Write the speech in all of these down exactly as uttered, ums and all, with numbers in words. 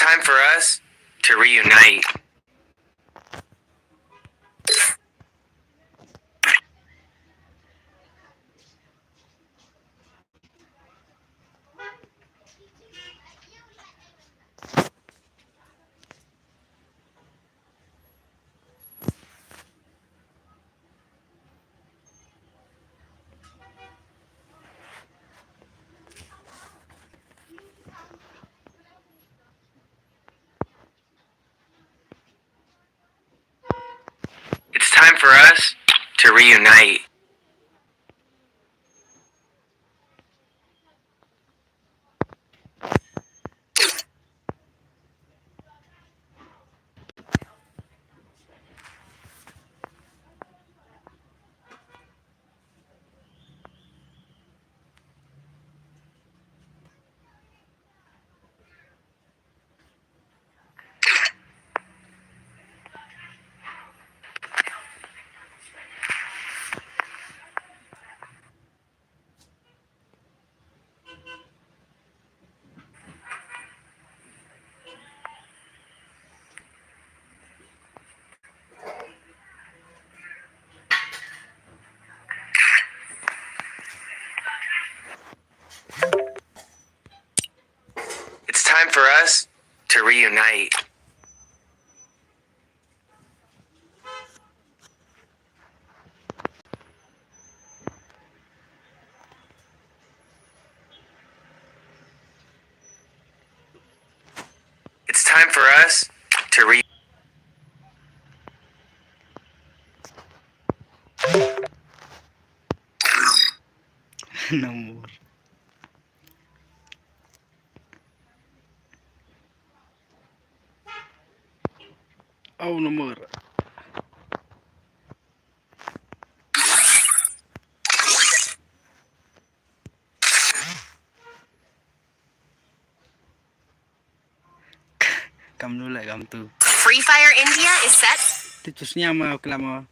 time for us to reunite. It's time for us to reunite. It's time for us to reunite. It's time for us to re- Namor. Au namor. Kam nu le kam tu. Free Fire India is set. Ti tu snya ma kla ma.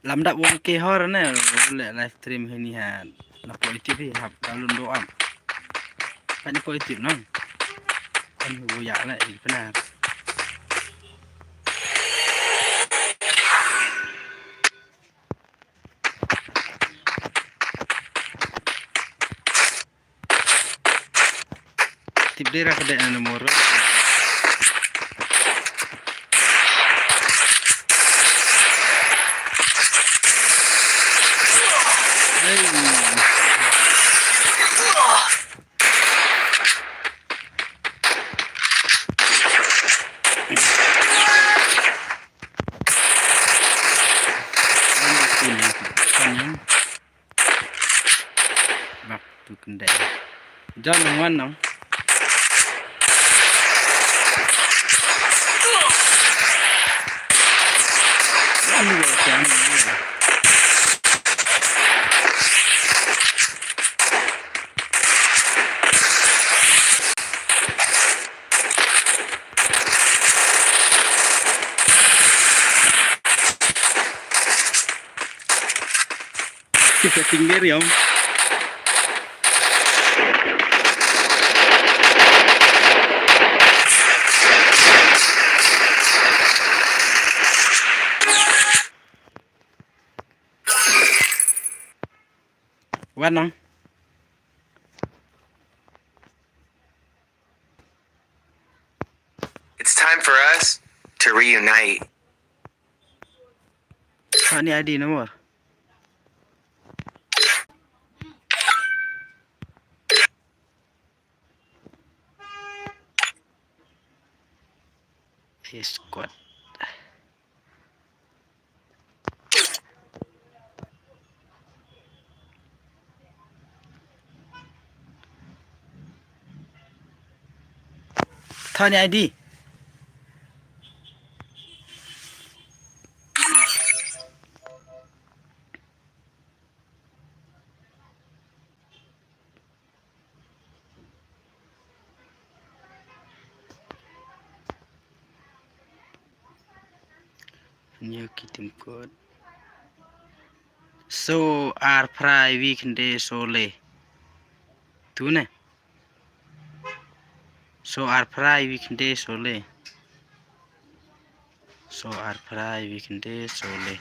Lam dap one K hor ne le live stream hini ha. Na po YouTube hi hap download do am. Kan po YouTube no. Kan hu ya le i pnar. Tip dei ra ka dei na moro. Hey. Bak tu kendai. John nang wan nang. Wan dua siang. Kita tinggal ya. Wan nang. It's time for us to reunite. Hani I D number. Yes, squad. Thani I D. New kitim code. So ar phra wi khynde so le. Tu ne. So So arphra ïa wi khyndai sole. So arphra ïa wi khyndai sole.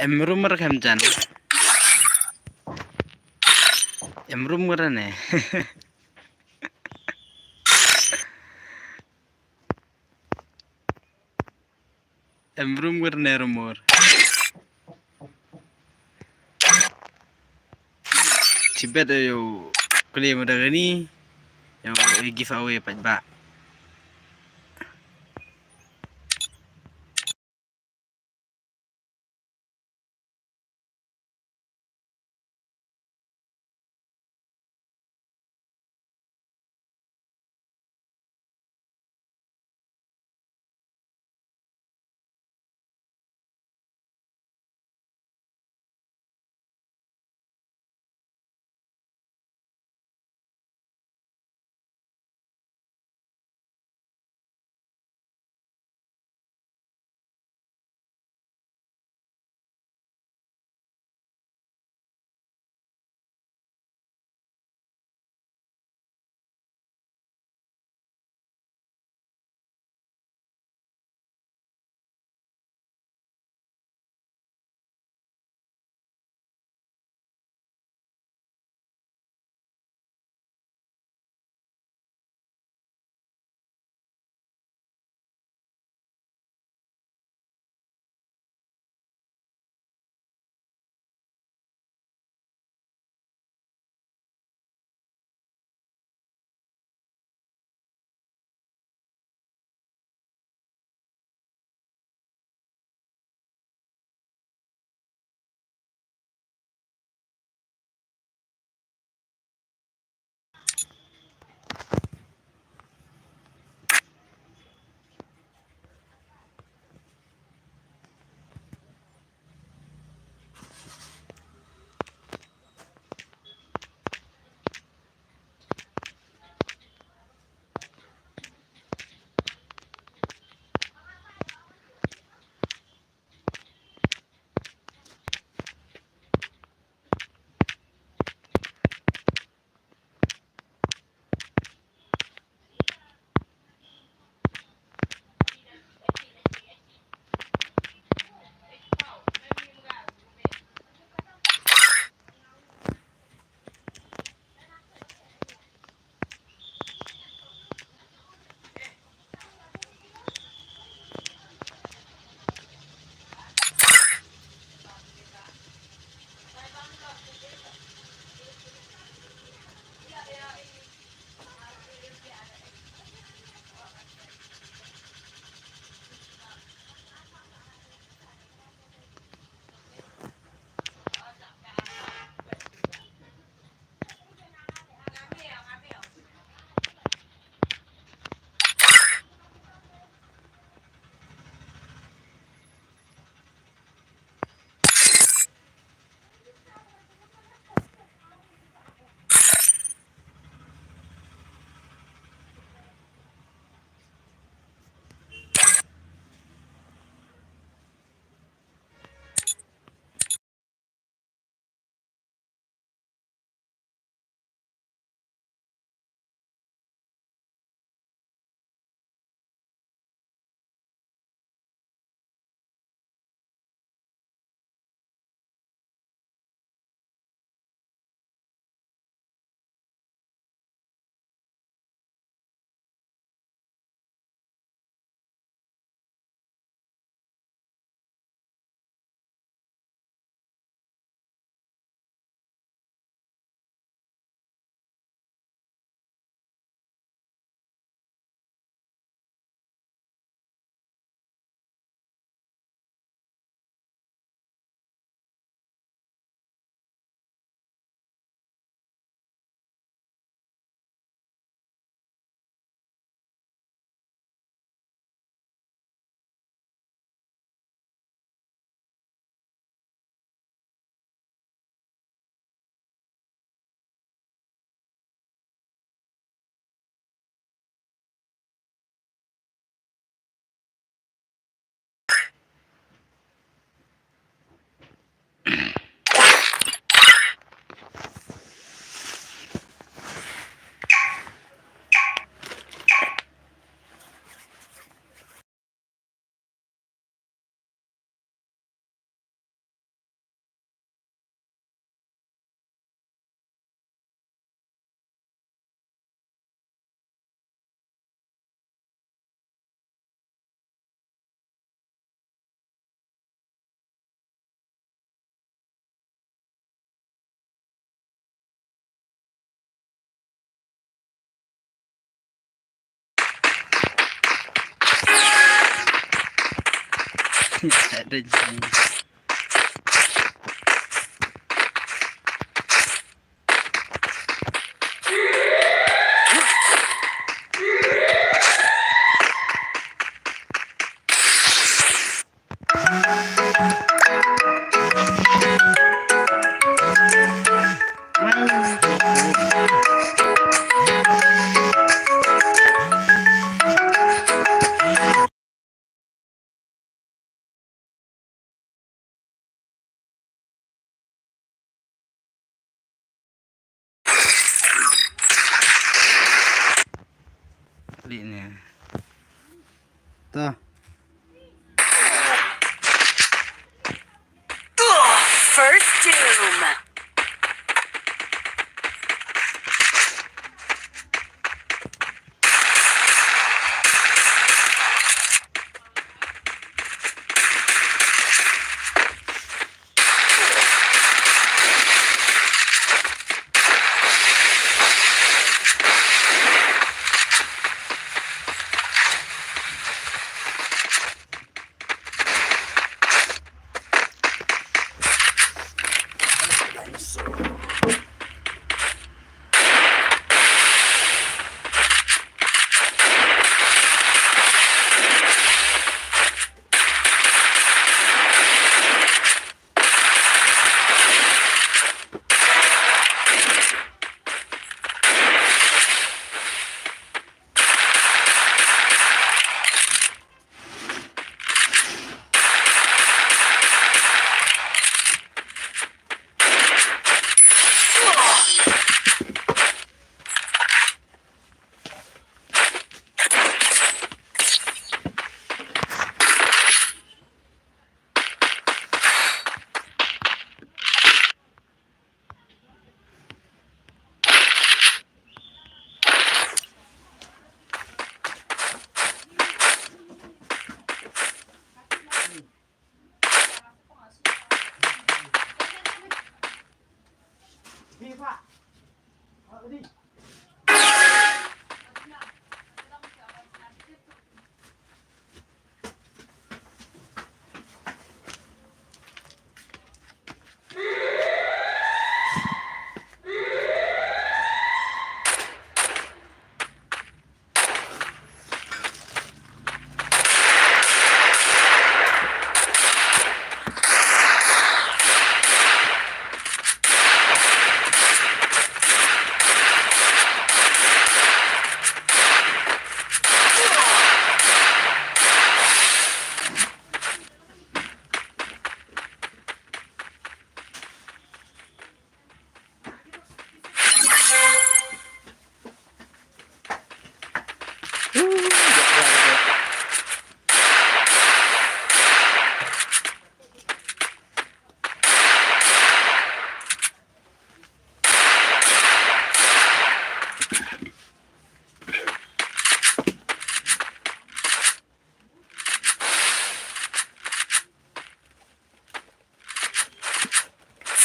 Em rum mer khem jan. Em rum mer ne. Em rum mer ne rumor. Chibet yo kle mo da gani. Yo giveaway pat ba. Kali ni. To. First Doom.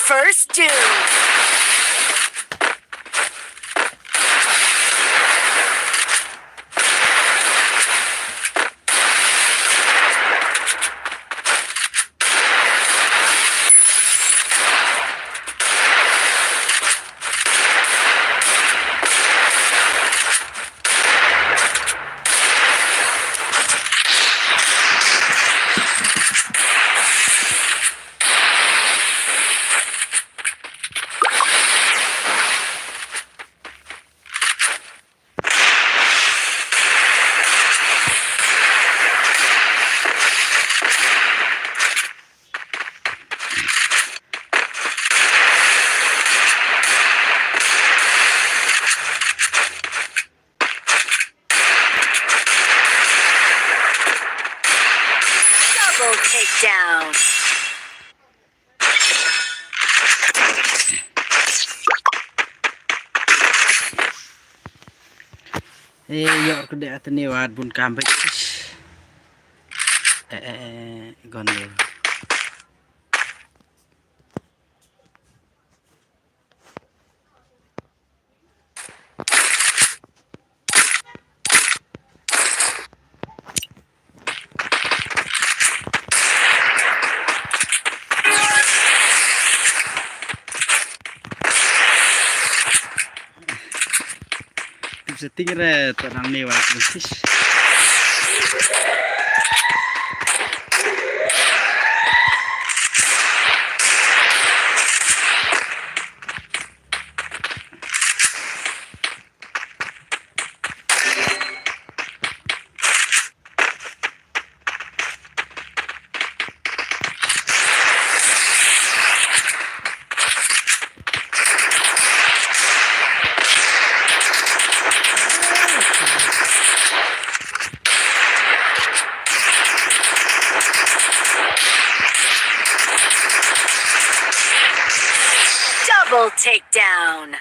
First Doom. Double takedown. Eh, ïoh ka dei atne wat bun kam bek. Eh, eh, eh, gon le. Setting re to nang ni wa. Double takedown.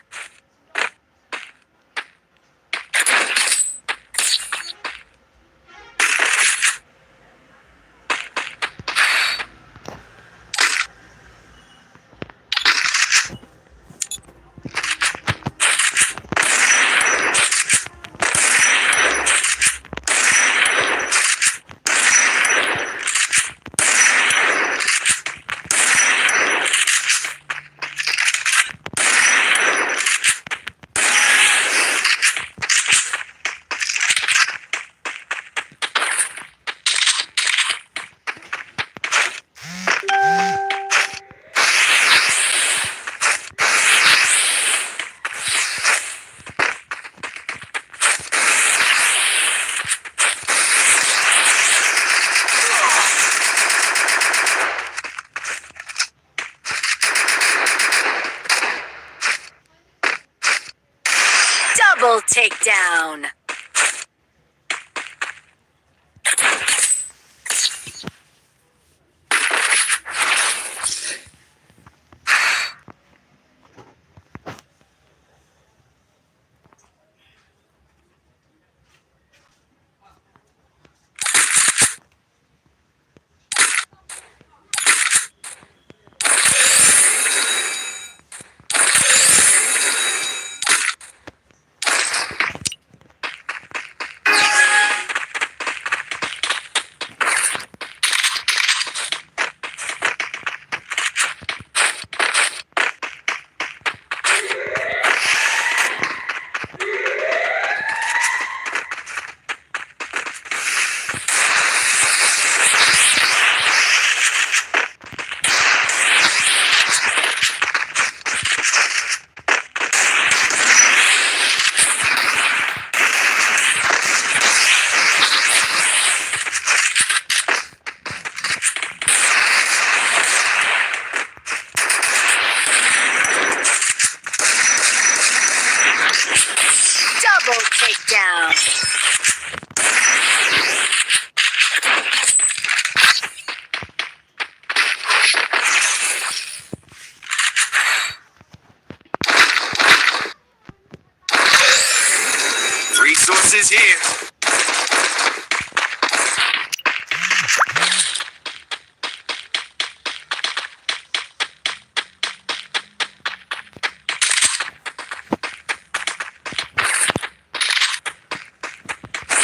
Double takedown. Double takedown. Resources here.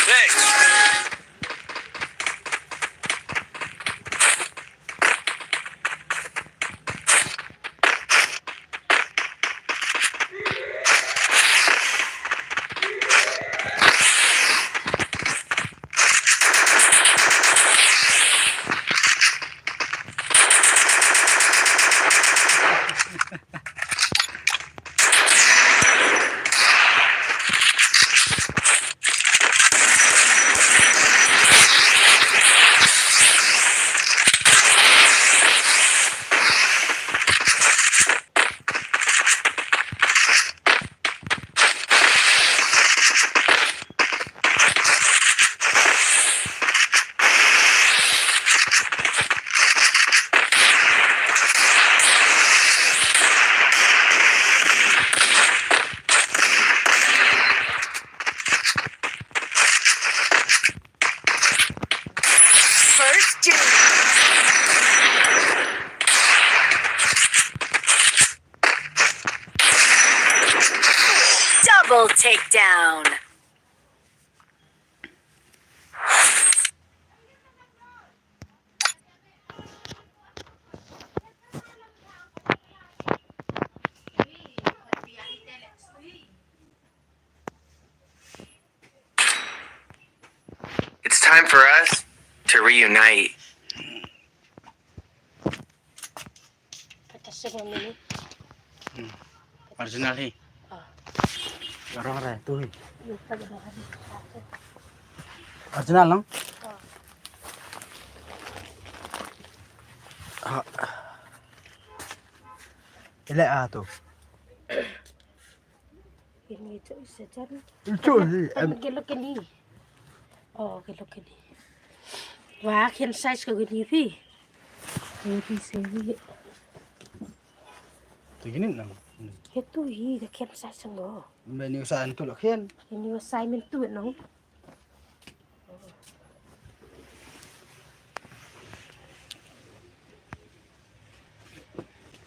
Thanks. First down. Double takedown. Time for us to reunite. Original hi. Orang re tu hi. Original no? Ile a tu. Kini tu sejan. Itu hi. Kan gelo kini. Oh, gelo kini. Wah, khein size ko kini hi. Kini hi. Tu kini nang. Itu hi, khein size ngo. Menu sa antu lo khein. Ini assignment tu no.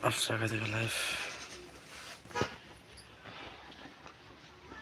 Asa ka live.